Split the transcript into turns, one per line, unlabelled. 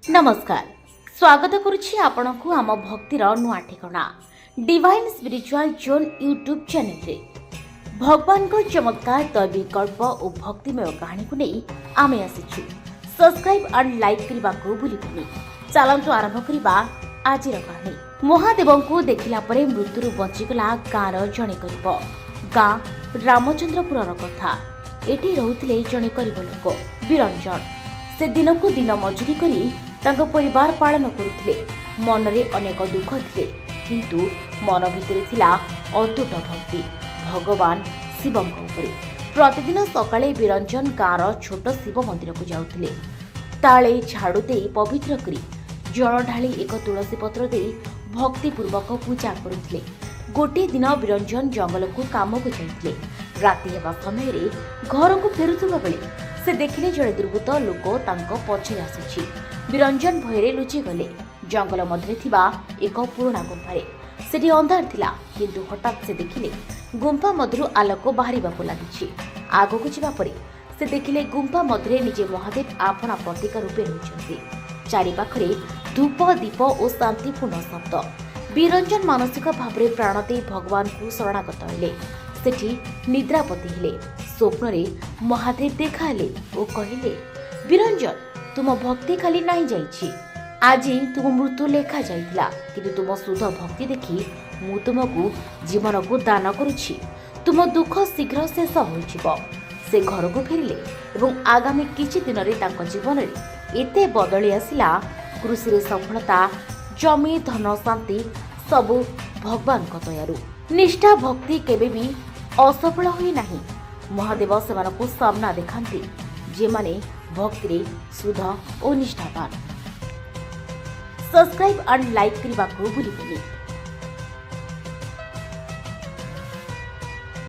ନମସ୍କାର, ସ୍ୱାଗତ କରୁଛି ଆପଣଙ୍କୁ ଆମ ଭକ୍ତିର ନୂଆ ଠିକଣା ଡିଭାଇନ୍ ସ୍ପିରିଚୁଆଲ ଜୋନ୍ ୟୁଟ୍ୟୁବ୍ ଚ୍ୟାନେଲରେ। ଭଗବାନଙ୍କ ଚମତ୍କାର ଦୈବିକ ଗଳ୍ପ ଓ ଭକ୍ତିମୟ କାହାଣୀକୁ ନେଇ ଆମେ ଆସିଛୁ। ସବସ୍କ୍ରାଇବ୍ ଆଣ୍ଡ ଲାଇକ୍ କରିବାକୁ ଭୁଲିବେନି। ଚାଲନ୍ତୁ ଆରମ୍ଭ କରିବା ଆଜିର କାହାଣୀ। ମହାଦେବଙ୍କୁ ଦେଖିଲା ପରେ ମୃତ୍ୟୁରୁ ବଞ୍ଚିଗଲା ଗାଁର ଜଣେ ଗରିବ। ଗାଁ ରାମଚନ୍ଦ୍ରପୁରର କଥା। ଏଠି ରହୁଥିଲେ ଜଣେ ଗରିବ ଲୋକ ବିରଞ୍ଜନ। ସେ ଦିନକୁ ଦିନ ମଜୁରୀ କରି ତାଙ୍କ ପରିବାର ପାଳନ କରୁଥିଲେ। ମନରେ ଅନେକ ଦୁଃଖ ଥିଲେ, କିନ୍ତୁ ମନ ଭିତରେ ଥିଲା ଅତୁଟ ଭକ୍ତି ଭଗବାନ ଶିବଙ୍କ ଉପରେ। ପ୍ରତିଦିନ ସକାଳେ ବିରଞ୍ଜନ ଗାଁର ଛୋଟ ଶିବ ମନ୍ଦିରକୁ ଯାଉଥିଲେ। ତାଳେ ଝାଡୁ ଦେଇ ପବିତ୍ର କରି, ଜଳ ଢାଳି, ଏକ ତୁଳସୀ ପତ୍ର ଦେଇ ଭକ୍ତିପୂର୍ବକ ପୂଜା କରୁଥିଲେ। ଗୋଟିଏ ଦିନ ବିରଞ୍ଜନ ଜଙ୍ଗଲକୁ କାମକୁ ଯାଇଥିଲେ। ରାତି ହେବା ସମୟରେ ଘରକୁ ଫେରୁଥିବା ବେଳେ ସେ ଦେଖିଲେ ଜଣେ ଦୁର୍ବୃତ୍ତ ଲୋକ ତାଙ୍କ ପଛରେ ଆସୁଛି। ବିରଞ୍ଜନ ଭୟରେ ଲୁଚିଗଲେ ଜଙ୍ଗଲ ମଧ୍ୟରେ ଥିବା ଏକ ପୁରୁଣା ଗୁମ୍ଫାରେ। ସେଠି ଅନ୍ଧାର ଥିଲା, କିନ୍ତୁ ହଠାତ୍ ସେ ଦେଖିଲେ ଗୁମ୍ଫା ମଧ୍ୟରୁ ଆଲୋକ ବାହାରିବାକୁ ଲାଗିଛି। ଆଗକୁ ଯିବା ପରେ ସେ ଦେଖିଲେ ଗୁମ୍ଫା ମଧ୍ୟରେ ନିଜେ ମହାଦେବ ଆପଣା ପ୍ରତୀକ ରୂପେ ରହିଛନ୍ତି। ଚାରିପାଖରେ ଧୂପ, ଦୀପ ଓ ଶାନ୍ତିପୂର୍ଣ୍ଣ ଶବ୍ଦ। ବିରଞ୍ଜନ ମାନସିକ ଭାବରେ ପ୍ରାଣ ଦେଇ ଭଗବାନଙ୍କୁ ଶରଣାଗତ ହେଲେ। ସେଠି ନିଦ୍ରାପତି ହେଲେ। ସ୍ୱପ୍ନରେ ମହାଦେବ ଦେଖାହେଲେ ଓ କହିଲେ, "ବିରଞ୍ଜନ, ତୁମ ଭକ୍ତି ଖାଲି ନାହିଁ ଯାଇଛି। ଆଜି ତୁମ ମୃତ୍ୟୁ ଲେଖା ଯାଇଥିଲା, କିନ୍ତୁ ତୁମ ଶୁଦ୍ଧ ଭକ୍ତି ଦେଖି ମୁଁ ତୁମକୁ ଜୀବନକୁ ଦାନ କରୁଛି। ତୁମ ଦୁଃଖ ଶୀଘ୍ର ଶେଷ ହୋଇଯିବ।" ସେ ଘରକୁ ଫେରିଲେ ଏବଂ ଆଗାମୀ କିଛି ଦିନରେ ତାଙ୍କ ଜୀବନରେ ଏତେ ବଦଳି ଆସିଲା, କୃଷିରେ ସଫଳତା, ଜମି, ଧନ, ଶାନ୍ତି, ସବୁ ଭଗବାନଙ୍କ ଦୟାରୁ। ନିଷ୍ଠା ଭକ୍ତି କେବେ ବି ଅସଫଳ ହୁଏ ନାହିଁ। ମହାଦେବ ସେମାନଙ୍କୁ ସାମ୍ନା ଦେଖାନ୍ତି, ଯେଉଁମାନେ ଭକ୍ତିରେ ଶୁଦ୍ଧ ଓ ନିଷ୍ଠାବାନ। ସବସ୍କ୍ରାଇବ୍ ଆଣ୍ଡ ଲାଇକ୍ କରିବାକୁ ଭୁଲିବେନି।